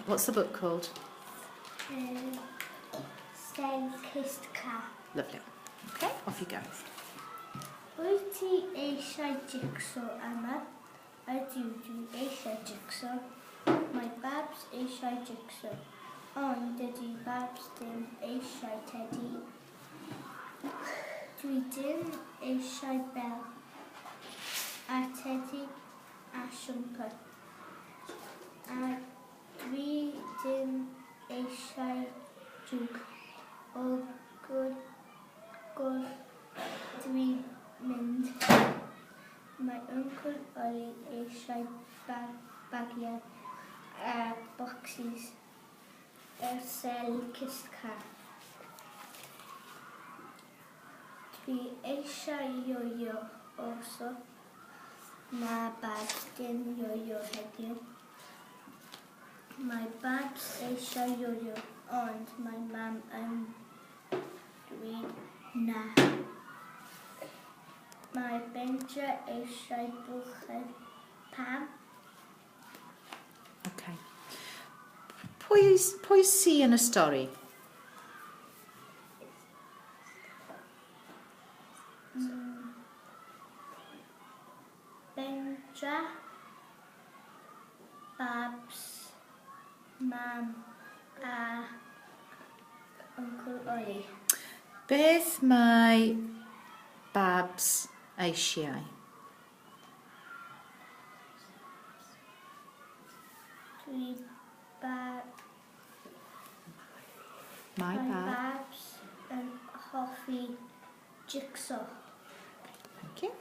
What's the book called? Sel Cist Car. Lovely. Okay, off you go. Wyt ti eisiau jigsaw, Emma? Ydw, dwi eisiau jigsaw. Mae Babs eisiau jigsaw. Ond dydy Babs ddim eisiau tedi. Dwi ddim eisiau bel. A tedi a siwmper. A dwi ddim eisiau jwg. O gwr dwi'n mynd. Mae Uncle Ollie eisiau bagiau a bocsys yr sel cist car. Dwi eisiau ioio also. Na Babs dim ioio heddiw. Mae Babs eisiau ioio, ond mae Mam yn dweud na. Mae Benja eisiau buchedd. Pam? Okay. Pwy sy yn y stori? Benja, Babs, Mam a Uncle Ollie. Beth mae Babs eisiau? Mae Babs yn hoffi jigsaw. Thank you.